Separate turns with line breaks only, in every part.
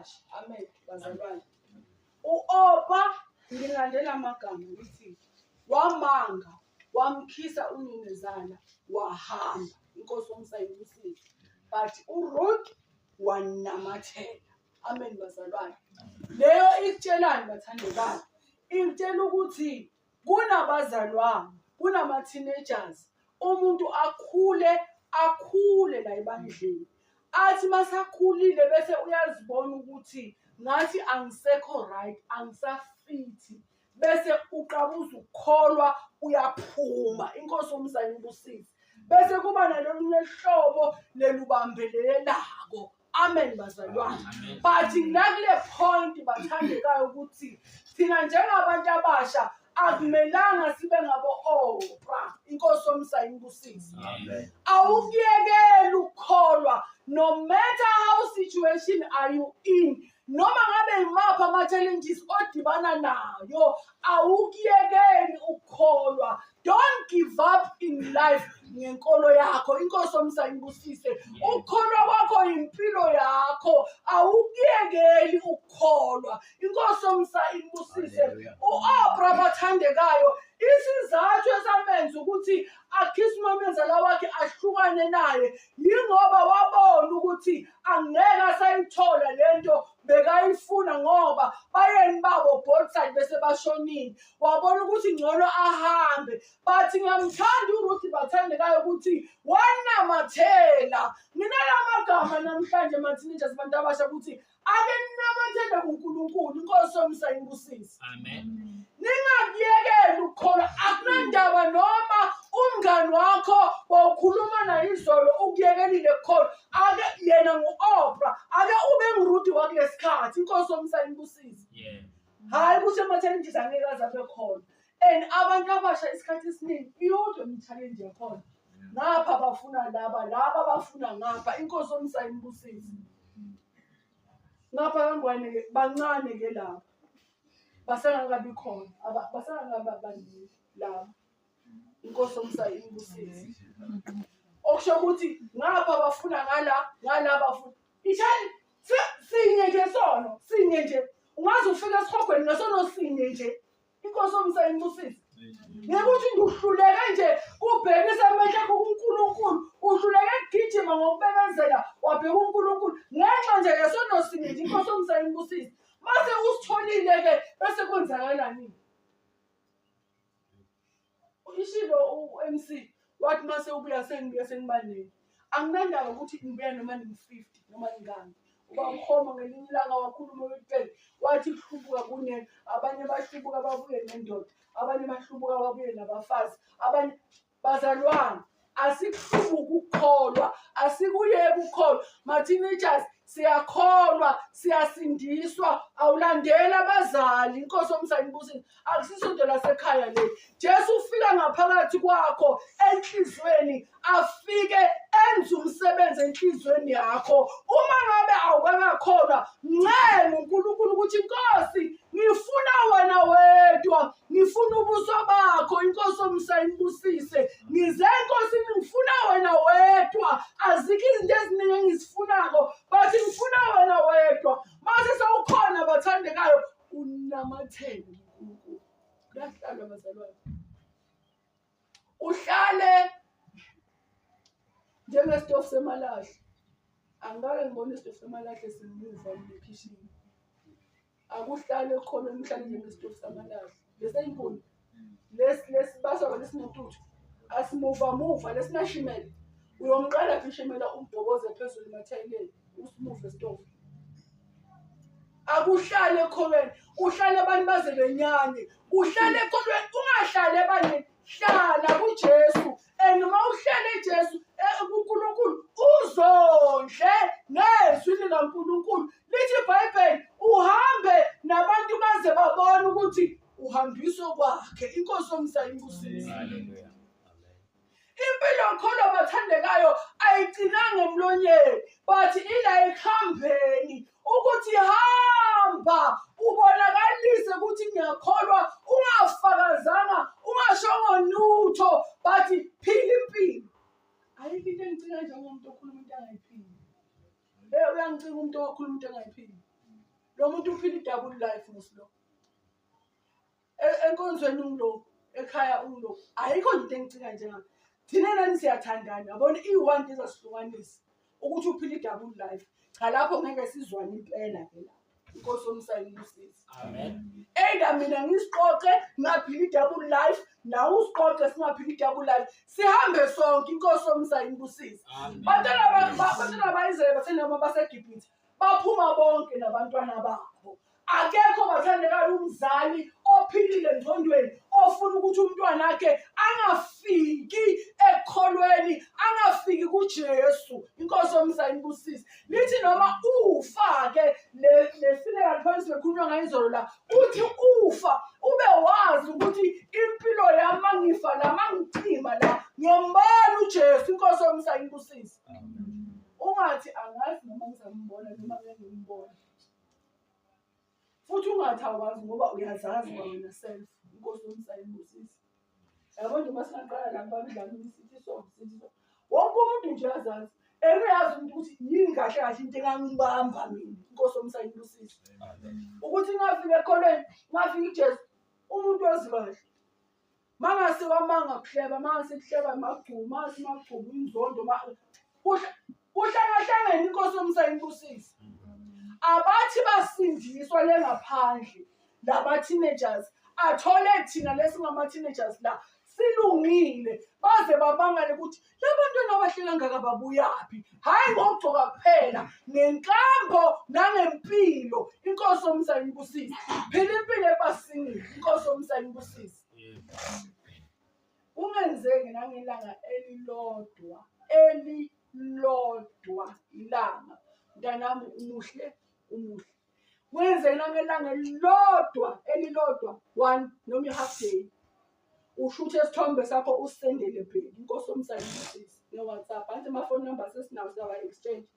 abasha. Amen bazalwane. U-Opa ngilandela amagama ngithi wamanga wamkhisa uninezala wahamba. Inkosi yomsayibusile. But uRuth wanamathela. Amen bazalwane. Leyo ikutshelani bathandekayo? Ikutshela ukuthi kunabazalwane, kunama-teenagers, umuntu akhule akhule la ebandleni. Athi masakhulile bese uyazibona ukuthi ngathi angisekho right, angisafithi. Bese uqabuza ukukholwa uyaphuma. Inkosi yomzali ibusise. Bese kuba nalolunye hlobo lelubambelelako. Amen bazalwane. But ngilakule point bathandekayo ukuthi thina njengabantu abasha akumelanga sibe ngabo Oprah. Inkosi yomsa ibusise.
Amen.
Awukuyekeli ukukholwa no matter how situation are you in. Noma ngabe imaphi ama-challenges odibana nayo awukuyekeli ukukholwa. Don't give up in life ngenkolo yakho. Inkosi yomsa ibusise. Ukukholwa kwakho impilo yakho, awukuyekeli ukukholwa. Inkosi yomsa ibusise.
Hallelujah.
U-Oprah bathandekayo, isizathu esamenza ukuthi akhise umamezala wakhe ahlukane naye yingoba wabona ukuthi angeke asayithola lento bekayifuna ngoba bayeni babo both side bese bashonile. Wabona ukuthi ngcono ahambe. But ngiyamthanda uRuth bathandekayo ukuthi wanamathela. Nginala magama namhlanje ma-teenagers bantu abasha ukuthi ake ninamathele kuNkulunkulu. Inkosi yomsa ibusise.
Amen.
Ningakuyekeli ukukholwa. Akunandaba noma umngani wakho bowukhuluma naye izolo ukuyekelile ukukholwa. Ake yena ngu-Oprah, ake ube nguRuth wakulesikhathi. Inkosi yomsa ibusise. Hhayi ukuthi ama-challenges angeke aze abe khona. And abantu abasha isikhathi esiningi iyodwa imi-challenge yakhona. Ngapha bafuna laba, laba bafuna ngapha. Inkosi yomsa ibusise. Ngapha kaNgwane ke bancane ke laba. Basengakabi khona, basengakabaningi laba. Inkosi yomsa ibusise. Okusho ukuthi ngapha bafuna ngala, ngala bafuna. Ishani sinye nje sono, sinye nje. Ungaze ufike esihogweni ngesono sinye nje. Inkosi yomsa ibusise. Ngeke uthi nje uhluleke nje kubhekisa amehlo akho kuNkulunkulu, uhluleke kugijima ngokubekezela wabheka uNkulunkulu ngenxa nje yesono sinye nje. Inkosi yomsa ibusise. Mase usitholile ke bese kwenzakalani? Ishilo u-MC wathi mase ubuya sengibuya sengibaningi. Anginandaba ukuthi ngibuya noma ningu-50 noma ningani. Uba ukhoma ngelinye ilanga wakhuluma uPele wathi kuhlubuka kunene, abanye bahlubuka babuye nendoda, abanye bahlubuka babuye nabafazi, abanye bazalwane. Asikuhlubuki ukukholwa, asikuyeki ukukholwa. Ma-teenagers siyakholwa, siyasindiswa, awulandeli abazali. Inkosi yomsa ibusise. Akusisonto lasekhaya leli. Jesu ufika ngaphakathi kwakho enhlizweni, afike enze umsebenzi enhlizweni yakho. Uma ngabe awukakakholwa, ncenga uNkulunkulu ukuthi Nkosi ngifuna wena wedwa, ngifuna ubuso bakho. Inkosi yomsa ibusise. Ngize Nkosi ngifuna wena wedwa, azikho izinto eziningi engizifunako, but ngifuna wena wedwa. Mase sewukhona bathandekayo, unamathele kuNkulunkulu. Kuyahlalwa bazalwane, uhlale njengesitofu semalahle. Angikaze ngibone isitofu semalahle simuva mina ekhishini. Akuhlale khona uhlale njengesitofu samalahle leseyinkuni lesi lesibaswa lesinentuthu, asimuva muva lesinashimela. Uyomqala phi ishimela umbhoboze phezulu emathayileni usimuve isitofu. Akuhlale ekholweni, uhlale abantu baze benyanye. Uhlale ekholweni, ungahlali ebandleni, hlala kuJesu. And uma uhlele Jesu kuNkulunkulu, uzondle ngezwi likaNkulunkulu. Lithi iBhayibheli uhambe nabantu baze babone ukuthi uhambiso kwakhe. Inkosi yomsa ibusise.
Hallelujah.
Impilo yokholwa bathandekayo ayigcinanga emlonyeni, but ila ekuhambeni ukuthi hamba ubonakalise ukuthi ngiyakholwa, ungafakazanga, ungashongo lutho, but phila impilo. Ayikho into engicika njengomuntu okhuluma into angayiphili. Uyangicika umuntu okhuluma into engayiphili. Lo muntu uphila i-double life muslo. Enkonzweni ungilokhu, ekhaya ungilokhu. Ayikho nje into engicika njengami. Thina nani siyathandana, yabona iyi-one ezasihlukanisa ukuthi uphila i-double life. Cha lapho ngeke sizwane impela ke lapho. Inkosi yomsayini ibusise.
Amen.
Either mina ngisiqoqe ngaphila i-double life, nawe usiqoqe singaphila i-double life. Sihambe sonke, inkosi yomsayini ibusise.
Amen.
Bantwana ba-Israyeli bathe baseGibhithe baphuma bonke nabantwana babo. Akekho bathandekayo umzali ophilile engqondweni ofuna ukuthi umntwana wakhe angafiki ekukholweni, angafiki kuJesu. Inkosi yomsayini ibusise. Lithi noma ufa-ke le funeral policy bekhulunywa ngayo izolo la, uthi ufa ube wazi ukuthi impilo yami mangifa la, mangicima la, ngiyombona uJesu. Inkosi yomsayini ibusise. Ungathi angazi noma ngizambona noma ngeke ngimbone. Futhi ungathi awazi ngoba uyazazi kwawena self. Inkosi yomsayini ibusise. Yabo nje uma singaqala la babidlamini sithi so, sithi so. Wonke umuntu nje uyazazi. And uyazi umuntu ukuthi yini kahle kahle into engangibamba mina. Inkosi yomsayini ibusise. Ukuthi ngafika ekholweni, ngafika kuJesu, umuntu wazi kahle. Mangase wamanga kuhleba, mangase kuhleba magcubu, mangase magcubu inzondo, kuhlangahlangene inkosi yomsayini ibusise. Abathi basindiswa le ngaphandle laba teenagers, athole thina lesingama teenagers la silungile, baze babangale ukuthi labantwana abahle kangaka babuyaphi. Hhayi ngokugcoka kuphela, ngenkambo nangempilo. Inkosi yomsayini ibusise. Phila impilo ebasinile. Inkosi yomsayini ibusise. Kungenzeki nangelanga elilodwa, elilodwa ilanga. Mntanami umuhle, umuhle. Kungenzeki nangelanga elilodwa, elilodwa, one noma i-half day. Ushuthe isithombe sakho usendele bheki. Inkosi yomsayini ibusise. Nge-WhatsApp, anti ama-phone numbers esinawo siyawa-exchange.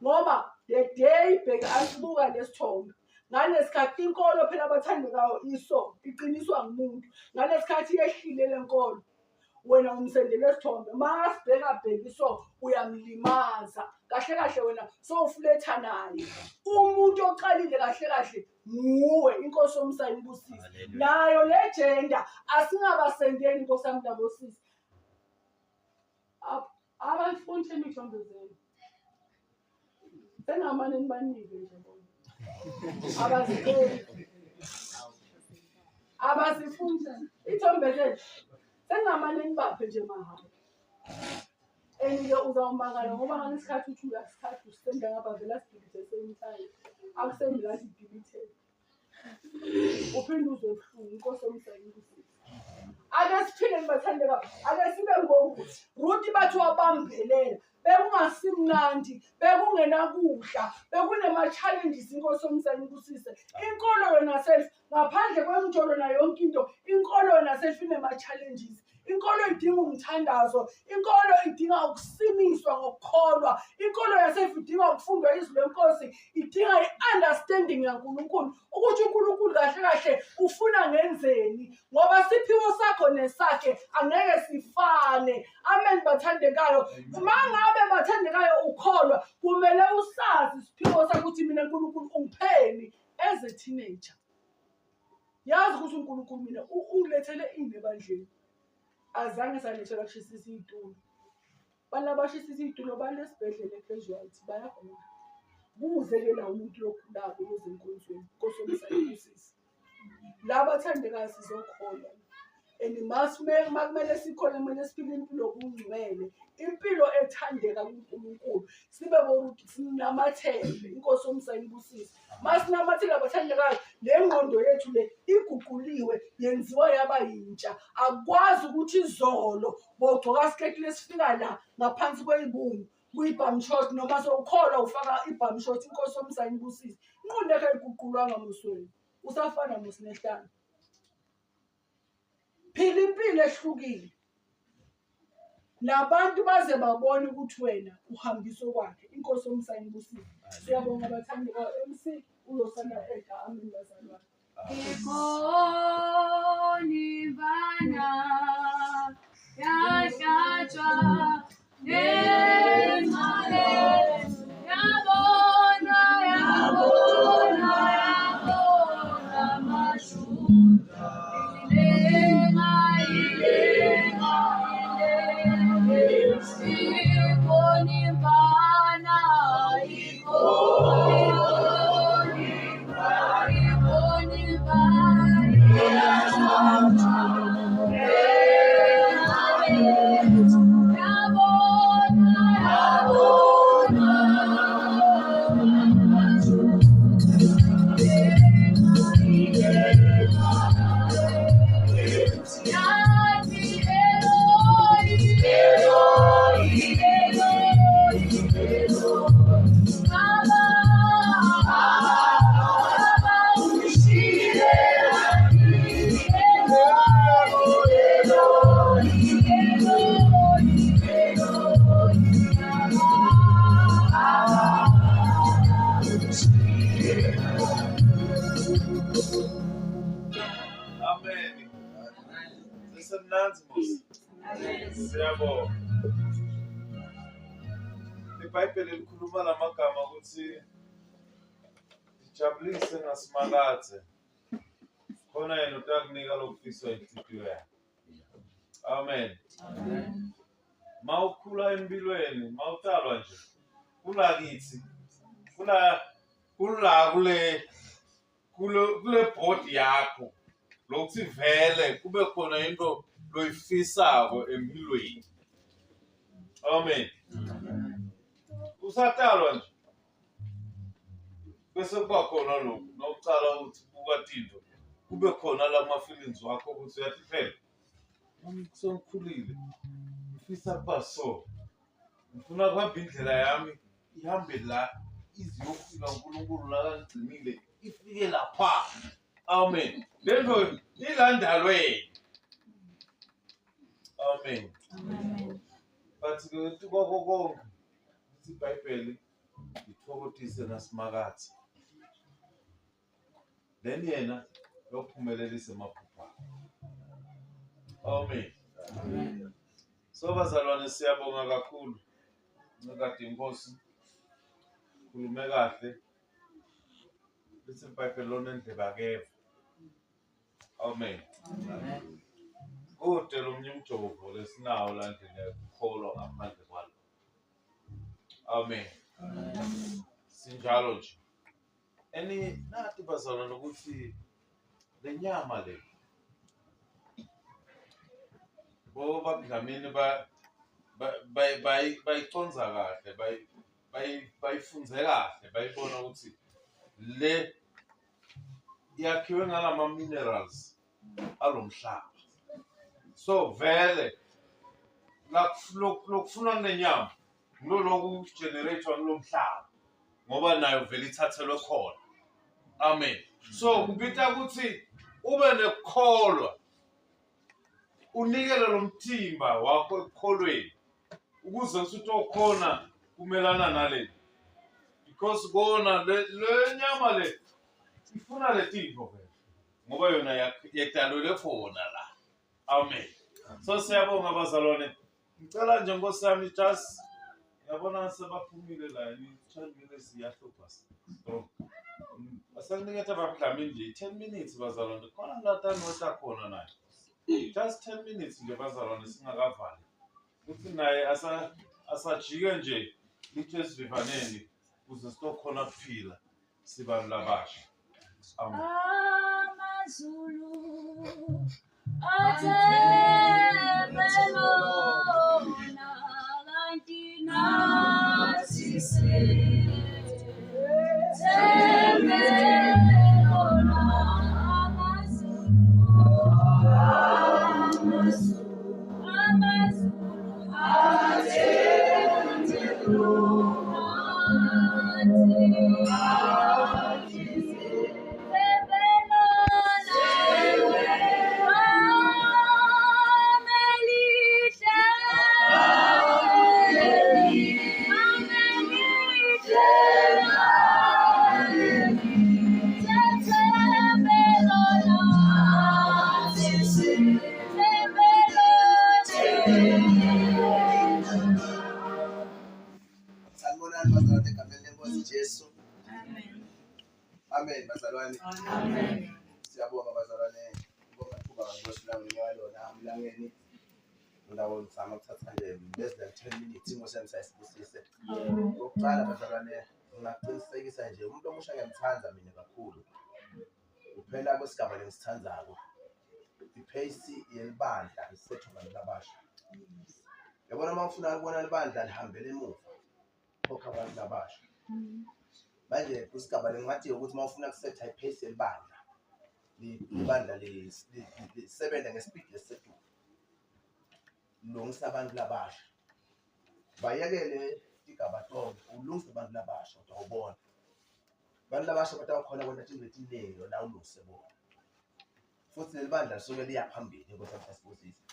Ngoba the day bheki asibuka lesithombe. Ngalesikhathi inkolo phela abathandekayo iso iqiniswa ngumuntu. Ngalesikhathi yehlile lenkolo. Wena umsendele isithombe, masibheka bheki so uyamlimaza. Kahle kahle wena sowufletha naye. Umuntu oqalile kahle kahle nguwe. Inkosi yomsayini ibusise. Nayo le gender asingabasendeli inkosi yami nabosisi. Abafundi imithombe zenu. Sengamane nibanike nje bona. Abaziceli. Abazifuni ithombe zethu. Sengamane nibaphe nje mahhala. And-ke uzawumakala ngoba ngalesikhathi uthi uyasikhathi usenda ngapha vele asidelete same time. Akusendi kathi delete. Uphinde uzwe buhlungu. Inkosi yomsayini ibusise. Ake siphile bathandeka, ake sibe ngokuthi Ruth bathi wabambelela, bekungasimnandi, bekungenakudla, bekunema-challenges. Inkosi yomsayini ibusise. Inkolo yona self, ngaphandle kwemjolo nayo yonke into, inkolo yona self inema-challenges. Inkolo idinga umthandazo, inkolo idinga ukusimiswa ngokukholwa, inkolo yaself idinga ukufundwa izwi lenkosi, idinga i-understanding yaNkulunkulu, ukuthi uNkulunkulu kahle kahle ufuna ngenzeni, ngoba siphiwo sakho nesakhe angeke sifane. Amen bathandekayo. Uma ngabe bathandekayo ukholwa, kumele usazi isiphiwo sakho ukuthi mina uNkulunkulu ungipheni as a teenager. Yazi ukuthi uNkulunkulu mina ungilethele ini ebandleni. Azange salethelwa kushisisa iy'tulo. Bala bashisisa iy'tulo balesibhedlela e-casualty bayagula. Kuze-ke la umuntu lokhulako uze enkonzweni. Nkosi yomsayini ibusise. Laba bathandekayo sizokholwa. And makumele sikhole, kumele siphile impilo kungcwele. Impilo ethandeka kuNkulunkulu. Sibe boruthi sinamathele. Inkosi yomsayini ibusise. Masinamathele abathandekayo, le ngqondo yethu le iguquliwe, yenziwa yaba yintsha. Akwazi ukuthi izolo bogcoka isiketi lesifika la ngaphansi kweyibungu kuyi-bum short, noma sowukholwa ufaka i-bum short. Inkosi yomsayini ibusise. Ingqondo yakho ayiguqulwanga musweni, usafana musinehlanga. Phila impilo ehlukile. Nabantu baze babone ukuthi wena uhambisa okwakhe. Inkosi yomsayini ibusise. Siyabonga bathandekayo. MC uzosala eda. Amen bazalwane.
Ikhonivana yahlatshwa ngenxa yabona yabona.
Siyabonga. IBhayibheli likhuluma lamagama ukuthi ijabulise ngasimakadze. Khona yena utakunika lokufiswa inhliziyo yakho. Amen. Amen. Mawukhula empilweni, mawutalwa nje. Kulakithi. Kula kula kule kule body yakho. Lokuthi vele kube khona into loyifisako empilweni. Amen. Usatalwa nje. Bese kuba khona lokhu nokucala ukuthi buka tinto kube khona la ma-feelings wakho ukuthi uyathi phela sengikhulile ngifisa kuba so ngifuna kuhamba indlela yami ihambe la ize iyofika uNkulunkulu la kangigcinile ifike lapha. Amen. Lento ilandalweni. Amen. But kwakho konke lithi iBhayibheli ithokothise nasimakathe. Then yena yophumelelisa emaphupho akho. Amen. Amen. So bazalwane siyabonga kakhulu. Ncikade inkosi khulume kahle. Lithi iBhayibheli lona endlebe akeva. Amen. Amen. Kude lo mnye umjovo lesinawo la ndlela yokukholwa ngaphandle kwalo. Amen. Amen. Sinjalo nje. Eni nathi bazalwane ukuthi le nyama le bo babudlamini bayiconza kahle bayifunze kahle bayibona ukuthi le yakhiwe ngalama minerals alomhlaba. So vele lokufuna kunenyama ngiloloku generate kulomhlaba ngoba nayo vele ithathelwe khona. Amen. So kubita ukuthi ube nekukholwa unikele lo mthimba wakho ekukholweni ukuze usuthi okhona kumelana nale because kona le nyama le ifuna le tinto vele ngoba yona yedalelwe khona la. Amen. So siyabonga bazalwane. Ngicela nje nkosi yami just yabona sebaphumile la i-10 minutes iyahlupha strong. Asakuniketha babudlamini nje 10 minutes bazalwane khona la tanota khona naye. Just 10 minutes nje bazalwane singakavali. Kuthi naye asajike nje lithe esivivaneni ukuze sitokhona kuphila sibantu labasha. Amen.
Amazulu athembelona kanti nathi sethembelona. Amazulu amazulu athembelona
Sanibonani bazalwane egameni lenkosi Jesu. Amen bazalwane. Amen. Siyabonga bazalwane ngibonga ithuba nkosi lami lona emlangeni. Ndawo ngizama ukuthatha nje less than 10 minutes inkosi yami sayisibusise. Okokuqala bazalwane ngingaqinisekisa nje umuntu omusha ngiyamthanda mina kakhulu. Kuphela kwesigaba lengisithandzako. Ipace yelibandla isethu abantu labasha. Yabona uma ufuna ukubona libandla lihambele emuva. Khokha abantu labasha. Manje kusigaba lengathi ukuthi uma ufuna kusetha ipace yelibandla, ibandla lisebenza ngespeed lesisetulu. Lungisa abantu labasha. Bayekele igaba tonke, ulungise abantu labasha utawubona. Abantu labasha batawukhona kwenta tintfo letiningi lona ulungise bona. Futhi leli bandla lisuke liya phambili inkosi yami siyasibusisa.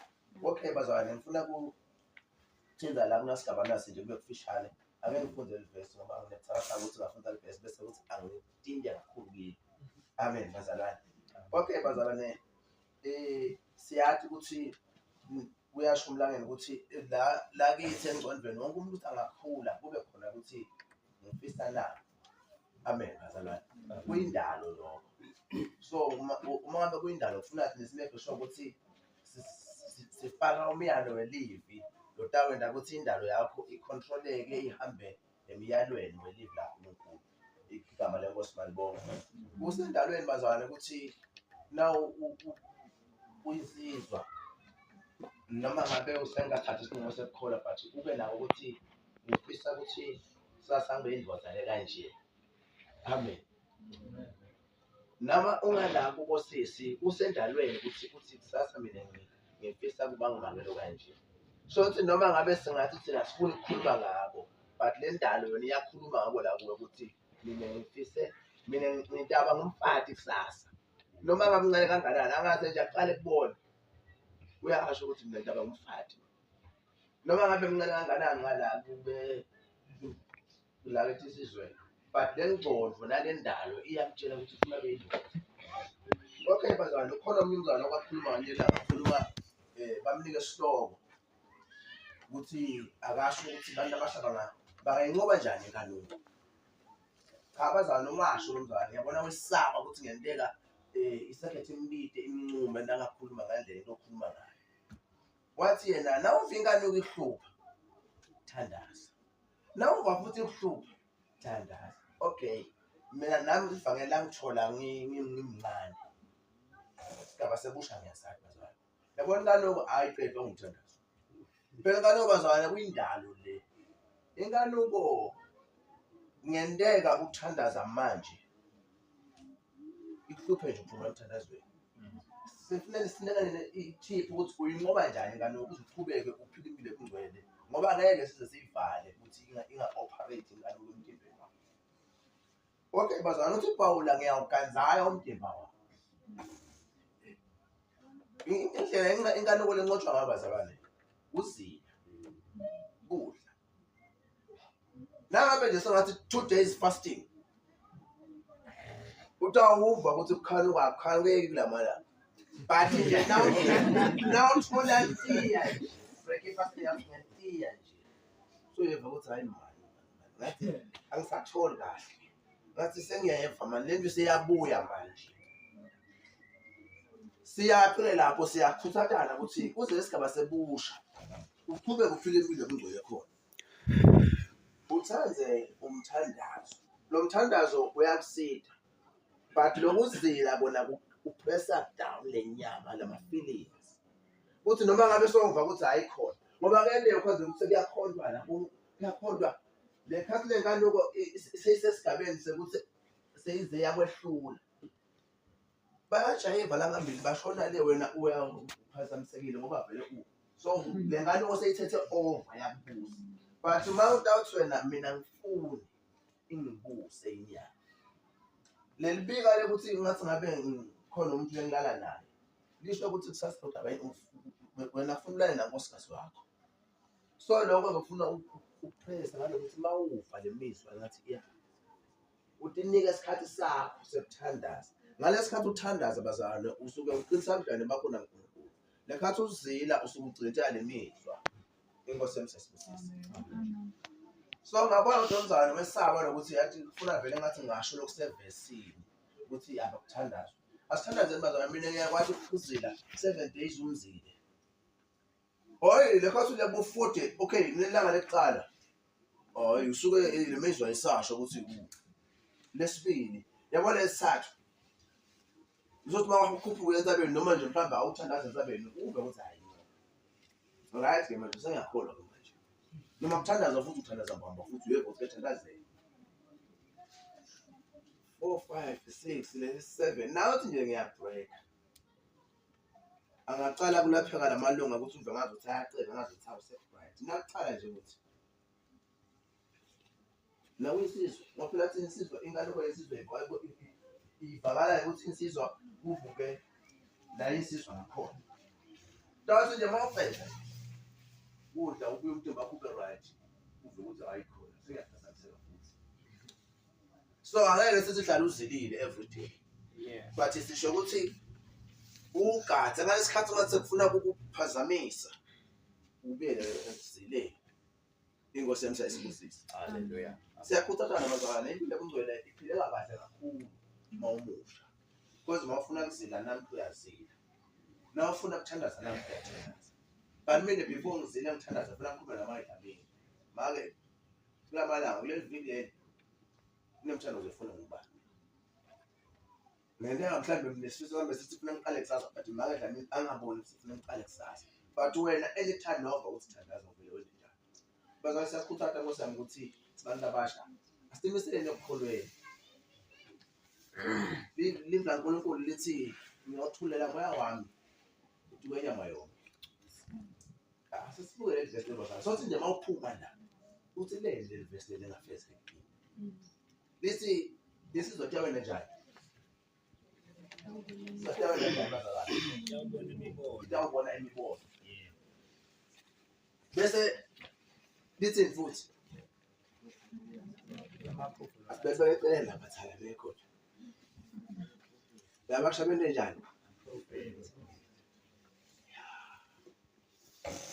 Okay bazalwane, ngifuna kuthinza la kunasigaba nasi nje kube kufishane. Ake ngifunde leli vesi ngoba nginebuthakathaka ukuthi ngafunda leli vesi bese kuthi angitinte kakhulu kini. Amen bazalwane. Okay bazalwane, siyathi ukuthi kuyasho umlangeni ukuthi la kithi engcondweni wonke umuntu ukuthi angakhula kube khona ukuthi ngifisa na. Amen bazalwane. Kuyindalo lokho. So uma ngabe kuyindalo kufuna thina simeke sure ukuthi sifaka umyalo welivi lotawenta ukuthi indalo yakho icontroleke ihambe emyalweni welivi laNkulunkulu. Igama lenkosi malibonga. Kusendalweni bazalwane ukuthi nawu uyinsizwa noma ngabe usengathathi isinqumo sokukholwa but ube nako ukuthi ngifisa ukuthi kusasa ngibe indoda le kanje. Amen. Nama unganako kosisi usendalweni ukuthi uthi kusasa mina ngifisa kuba ngumamelo kanje. So ukuthi noma ngabe singathi thina sifuna ukukhuluma ngako but le ndalo yona iyakhuluma ngako la kuwe ukuthi mina ngifise mina ngitaba ngumfati kusasa. Noma ngabe mncane kangakanani angaze nje aqale kubona. Uyasho ukuthi mina ngitaba ngumfati. Noma ngabe mncane kangakanani ngala kube la kithi isizweni. But le ngcondvo nale ndalo iyakutshela ukuthi ufuna ube yindoda. Okay bazalwane, ukhona omunye umzalwane okwakhuluma ngelinye ilanga, akhuluma bamnika isihloko ukuthi akasho ukuthi abantu abasha bangayinqoba njani inkanuko. Cha bazalwane, ungasho lo mzalwane, ngiyabona wesaba ukuthi ngenteka isakhethe imibide imncume nangakhuluma ngale nto okhuluma ngayo. Wathi yena nawuva inkanuko ikuhlupha, thandaza. Nawuva futhi ikuhlupha, thandaza. Okay, mina nami ivangeli langithola ngimncane. Sigaba sebusha ngiyasazi bazalwane. Yabona inkanuko ayiqedwa ngomthandazo. Phela inkanuko bazalwane kuyindalo le. Inkanuko ngenteka ukuthandaza manje ikuhluphe nje uphuma emthandazweni. Sifunele sinikane i-tip ukuthi uyinqoba njani inkanuko ukuze uqhubeke uphile impilo ebungcwele ngoba ngeke size siyivale ukuthi inga-operate inkanuko emtimbeni wakho. Okay bazalwane, uthi Pawula ngiyawuganzaya umtimba wakho. Indlela inkanuko lenqotshwa ngayo bazalwane uzila kudla. Nangabe nje sengathi 2 days fasting utawuva ukuthi kukhanuka akukhanukeki kulamalanga. But nje nawuthola tiya nje break fast yakho ngetiya nje so uyeva ukuthi hayi mani, ngathi angisatholi kahle, ngathi sengiyeva mani, lento seyabuya manje. Siyaphile lapho siyakhuthathana ukuthi kuze lesigaba sebusha uqhubeke uphile impilo ebungcwele khona. Uthanze umthandazo, lo mthandazo uyakusida but lokuzila kona upressa down le nyama lama feelings kuthi noma ngabe sowuva ukuthi hayi khona ngoba ke leyo cause ukuthi kuyakhondwa la kuyakhondwa le khathi lenkanuko seyisesigabeni sekuthi seyize yakwehlula. Bayajayiva la ngambili bashona le wena uyaphazamisekile ngoba vele u so le nkanuko seyithethe over yakubusa. But uma utawuthi wena mina ngifuni ingibuse inyama, leli bika lekuthi ngathi ngabe khona umuntu engilala naye lisho ukuthi kusasa udaba wena ufuna ulale nankosikazi wakho. So lokho ngifuna ukupressa ngalokuthi uma uva le mizwa ngathi iya utinike isikhathi sakho sekuthandaza. Ngalesikhathi uthandaza bazalwane usuke uqinisa ubudlelwane bakho naNkulunkulu. Lekhathi uzila usuke ugcinitela le mizwa. Inkosi yami siyasibusisa. So ngabona ukuthi umzalwane wesaba lokuthi yathi ufuna vele ngathi ngasho lokusevesini ukuthi abakuthandazwa. Asithandazeni bazalwane, mina ngiyakwazi ukuzila 7 days umzile. Hoyi lekhathi uyabu 40, okay nelanga lekuqala. Hoyi usuke le mizwa isasho ukuthi lesibili yabona lesithathu uzothi uma ukhuphuka entabeni noma nje mhlawumbe awuthandaza entabeni uve ukuthi hayi right ke manje sengiyakholwa ke manje. Noma kuthandaza futhi uthandaza mbamba futhi uyeva ukuthi kuyathandazeka. 4 5 6 le 7 nawe nje ngiyabreak angaqala kulapheka lamalunga ukuthi uve ngazi ukuthi ayacela ngazi ukuthi awusebright nakuqala nje ukuthi nawe insizwa ngoba phela thina insizwa inkanuko yensizwa ivakala ukuthi insizwa kuvuke la insizwa ngakhona Tathi nje uma uqeda kudla ubuye umntu wakho ube right uve ukuthi hayi khona sengiyaphazamiseka futhi so angeke sithi hlala uzilile every day but sisho ukuthi ugadze ngalesikhathi ungathi sekufuna ukukuphazamisa ubuyele ekuzileni inkosi yami sayisibusisa
Hallelujah.
Siyakhuthazana bazalwane, impilo yobungcwele iphileka kahle kakhulu uma umusha. Because uma ufuna kuzila nami uyazila. Uma ufuna kuthandaza nami uyathandaza. But mina before ngizile ngithandaza funa ngikhulume namayidlamini. Make kulamalanga kuleli viki leli kunemthandazo efuna ngubani. Ngenteka mhlawumbe mina isifiso sami besithi funa ngiqale kusasa but make Dlamini angaboni ukuthi funa ngiqale kusasa. But wena anytime nova uthi thandaza uvele wenze njalo. Bazalwane siyakhuthaza Nkosi yami ukuthi sibantu abasha asimiseleni ekukholweni. Livi laNkulunkulu lithi ngiyothulela moya wami uthi kwenyama yonke. Asisibuke leli vesi lelo bazalwane. Sothi nje mawuphuma la uthi leli leli vesi leli engafezeki. Lithi lisizotya wena njani? Sizotya wena njani bazalwane? Itawubona imibono. Bese lithini futhi? Asibese eceleni lapha thala bekhona. Labasha bente njani?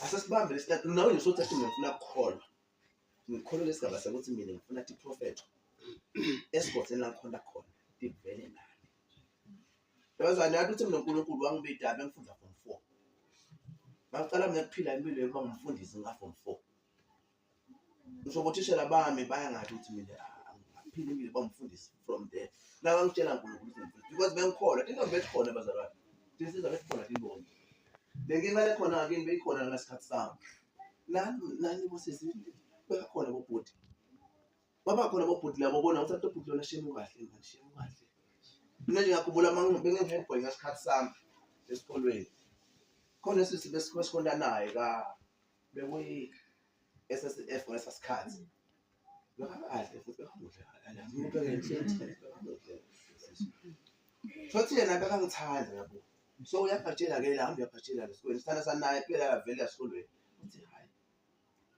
Asesibambe lesikhathi nawe nje sothi ngifuna ukukholwa. Ngikholwa lesigaba sokuthi mina ngifuna tiprofetho esigodleni la ngikhonta khona tivele nami. Bazalwane yathi uthi mina uNkulunkulu wangibida bengifunda form 4. Ngaqala mina ukuphila impilo yokuba ngumfundisi nga form 4. Ngisho bothishela bami bayangathi ukuthi mina angiphile impilo yokuba ngumfundisi from there. Nakangitshela uNkulunkulu ukuthi ngumfundisi because bengikholwa tintombi bezikhona bazalwane. Tinsizwa bezikhona tintombi. Le nkinga lekhona kini beyikhona ngesikhathi sami. Nani nani bosisi bekakhona bobhuti. Baba khona bobhuti labo bona ukuthi bhuti lona shemu kahle manje shemu kahle. Mina nje ngiyakhumbula uma bengi-head boy ngesikhathi sami esikolweni. Khona sisi besikhonta naye ka bekuyi SSF ngalesa sikhathi. Bekakahle futhi bekamuhle bekamuhle. Sothi yena bekangithanda yabo. So uyabhatshela ke la hambe uyabhatshela esikolweni. Sithanda sanaye phela vele esikolweni. Uthi hayi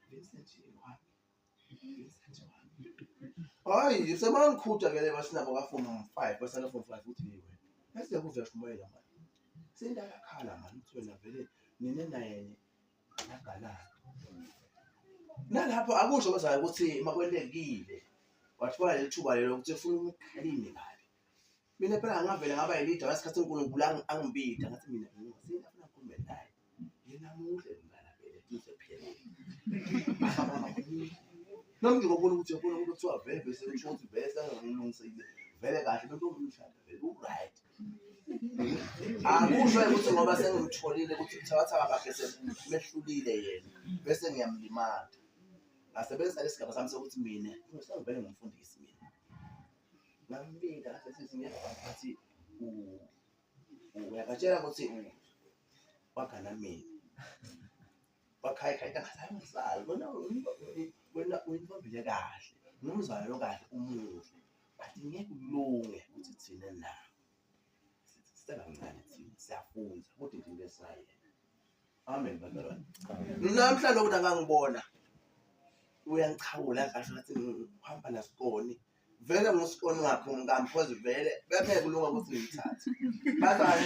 Vincent wami. Hayi, sebangikhutha ke basinabo ka form 5, basana form 5 uthi hey wena. Bese kuve yashumayela manje. Sendakakhala manje uthi wena vele nine naye nagalana. Nalapho akusho bazayo ukuthi makwendekile wathola leli thuba lelo ukuthi ufuna ukukhalime kabi. Mina phela ngavele ngaba yilida ngesikhathi uNkulunkulu angibida ngathi mina ngifuna ukukhuluma naye. Yena muhle mntana vele tuze phela. Nami nje ngobona ukuthi uyabona ukuthi kuthiwa vele bese kusho ukuthi vele sengilungisile vele kahle bento umshada vele u-right. Akusho ukuthi ngoba sengimtholile ukuthi ubuthakathaka bakhe semehlulile yena bese ngiyamlimata. Ngasebenzisa lesigaba sami sokuthi mina sengivele ngumfundisi mina. Ngambika sesithi ngezwa ngathi uyabatshela ukuthi wagana mina. Wakhaya khaya ngathi hayi mzali wena wena uyintombile kahle ngumzali okahle umuhle but ngeke kulunge ukuthi thina na sisebancane thina siyafunda kodwa nje into esayena. Amen bazalwane. Namhla lokhu nakangibona uyangichawula ngasho ngathi ngihamba nasikoni vele ngusikoni wakhe umkami because vele bengeke kulunga ukuthi ngimthathe. Bazalwane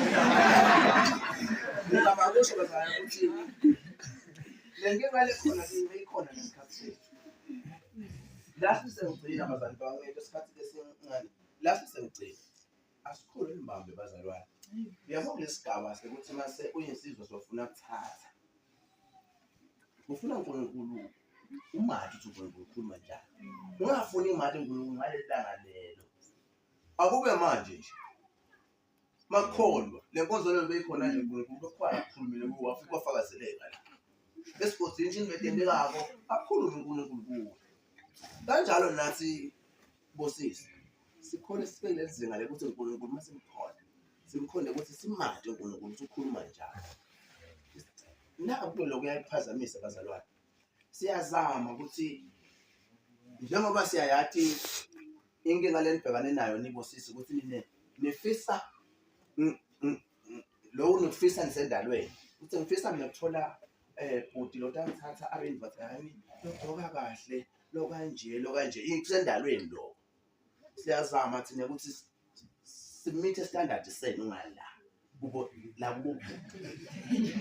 ngizama kusho bazalwane ukuthi le nkinga le khona kimi ikhona ngesikhathi sethu. La sisengigcina bazalwane bami isikhathi esincane. La sisengigcina. Asikhulu imbambe bazalwane. Uyabo kulesigaba sekuthi mase uyinsizwa sofuna kuthatha. Ufuna uNkulunkulu umathi ukuthi uNkulunkulu ukhuluma njani. Ungafuni imali uNkulunkulu ngaleli langa lelo. Akube manje nje. Makholwa le nkonzo leyo beyikhona nje uNkulunkulu bekhona akukhulumile kuwo wafika wafakazeleka la. Esigodini nje into akhulume uNkulunkulu kuwe. Kanjalo nathi bosisi. Sikhona sifike kuleli zinga lekuthi uNkulunkulu uma simkhona, simkhonde ukuthi simade uNkulunkulu ukuthi ukhuluma njani. Naku lokho kuyayiphazamisa bazalwane. Siyazama ukuthi njengoba siyayathi inkinga lenibhekane nayo nibosisi ukuthi nine nifisa lokhu nikufisa nisendalweni ukuthi ngifisa mina kuthola bhuti lo tangithatha abe indoda yami logcoka kahle lokanje lokanje kusendalweni lokho. Siyazama thina ukuthi simithe standard senu ngala kubo la kubo bhuti.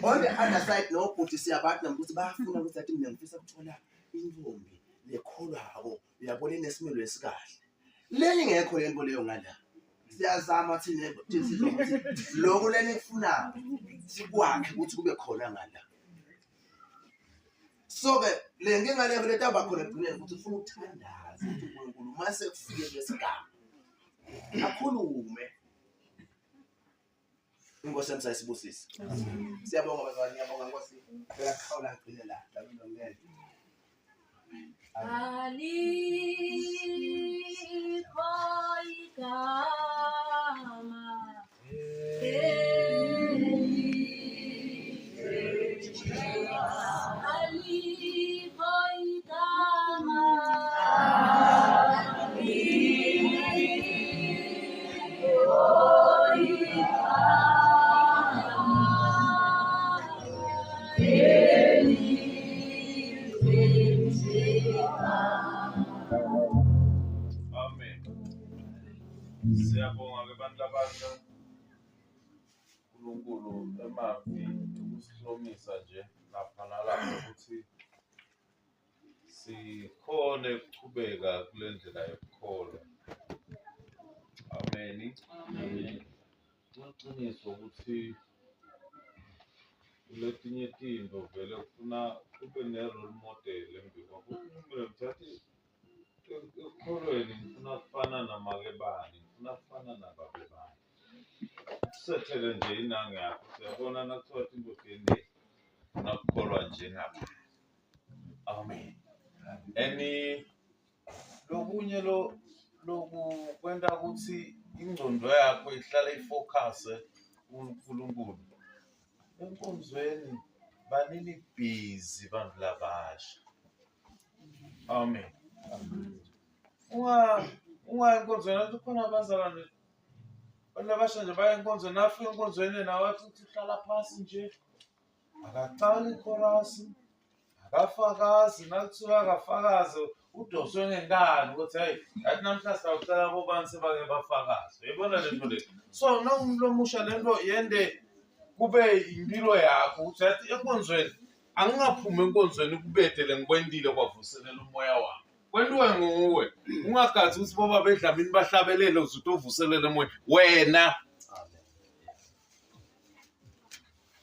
On the other side nobhuti siyabathi nabo ukuthi bayafuna ukuthi athi mina ngifisa ukuthola intombi lekholwako uyabona inesimilo esikahle. Le ingekho le nto leyo ngala. Siyazama thina thina ukuthi lokhu lenikufunayo sikwakhe ukuthi kube khona ngala. So ke le nkinga leyo lento aba khona ekugcineni ukuthi ufuna ukuthandaza ukuthi uNkulunkulu uma sekufike kulesigaba akhulume. Inkosi yami sayisibusise. Siyabonga bazalwane, ngiyabonga Nkosi. Ngicela kukhawula ngigcine la. Ngiyabonga.
Alikho igama alikho igama alikho igama
Amen. Siyabonga ke bantu labasha. uNkulunkulu emavi ukusihlomisa nje lapha nalapha ukuthi sikhone ukuchubeka kule ndlela yokukholwa. Amen. Amen. Kuliqiniso ukuthi kuletinye tinto vele kufuna kube ne-role model embikwakho. Kumele mthathi ekukholweni ngifuna kufana namake bani, ngifuna kufana nababe bani. Usethele nje inange yakho, siyabona nakuthiwa into deni ufuna kukholwa njengabo. Amen. And lokunye lo lokukwenta ukuthi ingqondo yakho ihlale ifocuse kuNkulunkulu. Enkonzweni banini busy bantu labasha. Amen. Unga ungayi enkonzweni athi khona abazalwane abantu abasha nje baya enkonzweni afika enkonzweni nawe athi uthi hlala phasi nje akaqali ikhorasi akafakazi nakuthiwa akafakazi udoswe ngenkani ukuthi hayi yathi namhla sawucela bobani sebake bafakaze uyayibona le nto le so nawumuntu omusha le nto yende kube impilo yakho ukuthi yathi enkonzweni angingaphumi enkonzweni kubedele ngikwendile kwavuselela umoya wami kwentiwe nguwe ungagathi ukuthi boba bedlamini bahlabelele uze utovuselela umoya wena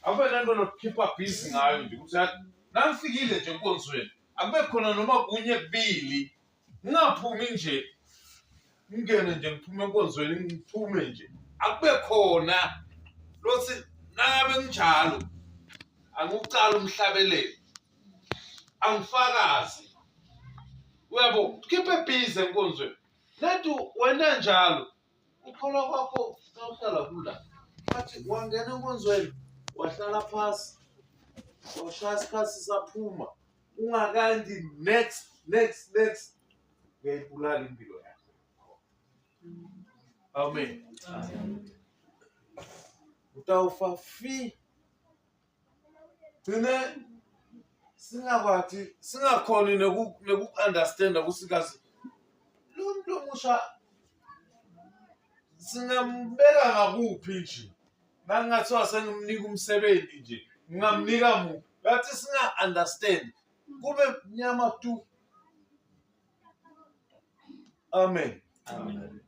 akube nento lokukhipha busy ngayo nje ukuthi yathi nangifikile nje enkonzweni akube khona noma kunye kubili ngingaphumi nje ngingene nje ngiphume enkonzweni ngiphume nje akube khona lothi nangabe nginjalo angikucala umhlabeleli angifakazi uyabo khiphe busy enkonzweni lethi wena njalo ukholwa kwakho kawuhlala kula wathi wangena enkonzweni wahlala phasi washaya isikhathi saphuma ungakanti next next next uyayibulala impilo yakho. Amen. Utawufa fi gcine singakwathi singakhoni neku-understanda ukuthi kazi lo muntu omusha singambeka ngakuphi nje nangingathiwa sengimnika umsebenzi nje ngingamnika muphi bathi singa-understand kube mnyama tu. Amen. Amen.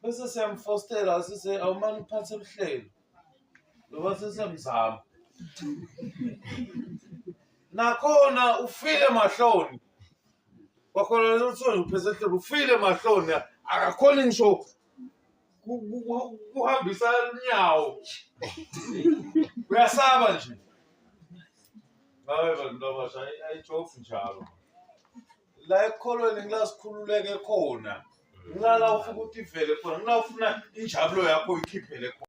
Bese siyamfostela sise awumane uphathe uhlelo loba sesiyamzama nakhona ufile mahloni kwakhona lothiwa uphethe uhlelo ufile mahloni akakhoni ngisho kuhambisa unyawo uyasaba nje ngabe bantu abasha ayijofu njalo la ekukholweni ngila sikhululeke khona. Ngilala ufuna ukuthi ivele khona, ngila ufuna injabulo yakho uyikhiphele khona.